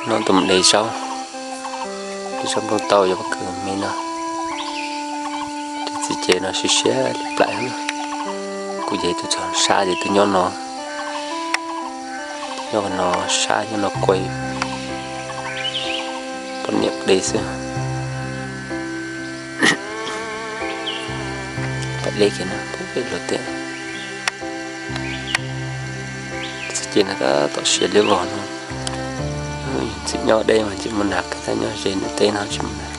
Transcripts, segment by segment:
No tus mus de zaub, de zaub nplooj tau yog pob kws me no. Tus txiv ces no siab siab li plaim. Kuv ces tus txog sab ces tus nyob no, nyob no sab nyob no kuaj, poj niam de xwb. Pab de kiag no peb luag teb. Txiv ces no tab tom siav liab vog no. Txiv nyob deb mas tsis muaj nas, koj tab nyob ze nws teb no tsis muaj nas.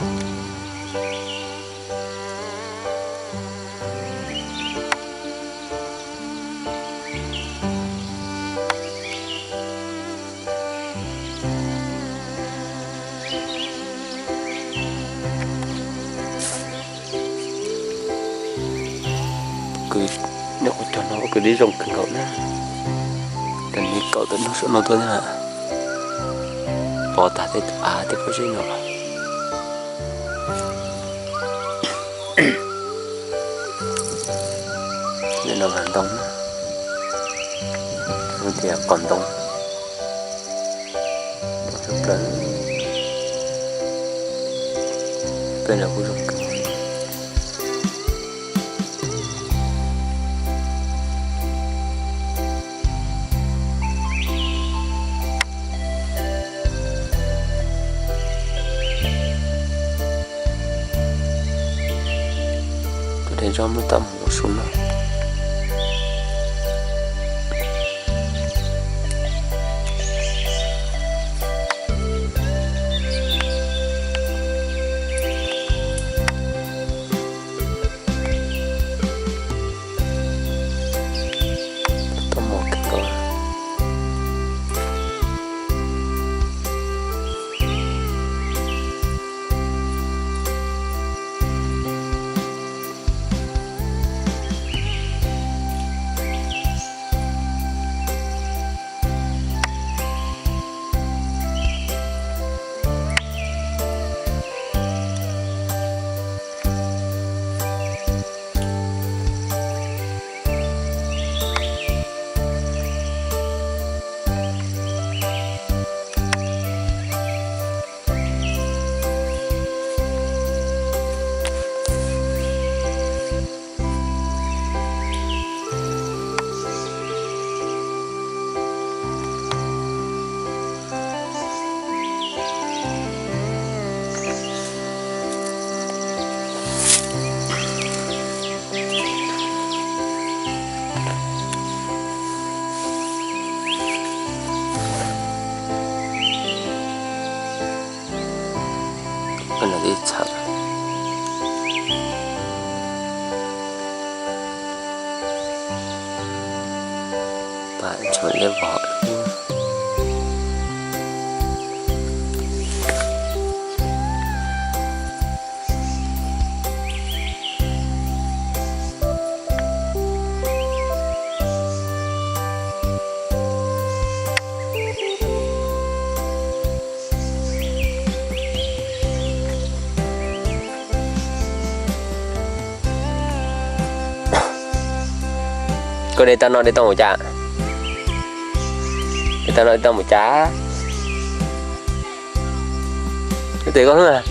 Kws nyob qhov cog no ua kws dib zoo kawg nkaus na. Tam sim kaum tawm hnub saum no tuaj thiab, pov tag tej tus av tej pob zeb no. Ntawm no mas ntoo, tias qos ntoo. Peb los kuj zoo kawg. Tus de zaub muab tau mus ua su no. Tau mos kawg nkaus. Ib txhawm pam tsuas liab vog. Koj de tau no de tau mus cas? De tau no de tau mus cas? Koj tes koj hnub na.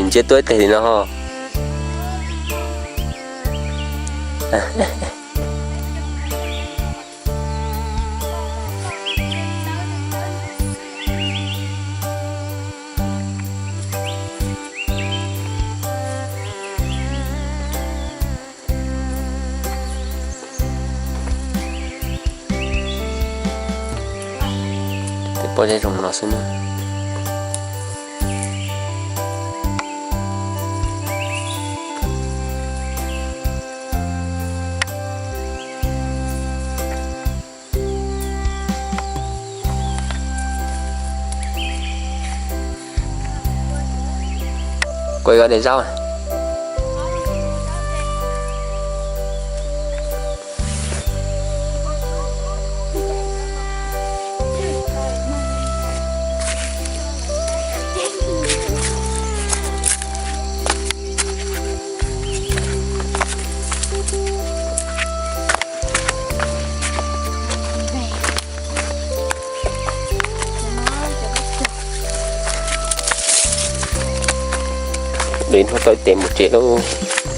Ntsia tuaj ib teg li no ho. Tej pob zeb zoo no xwb na. Kuv yuav de zaub. Lwm hnub tau ib tes mus tsev lauj.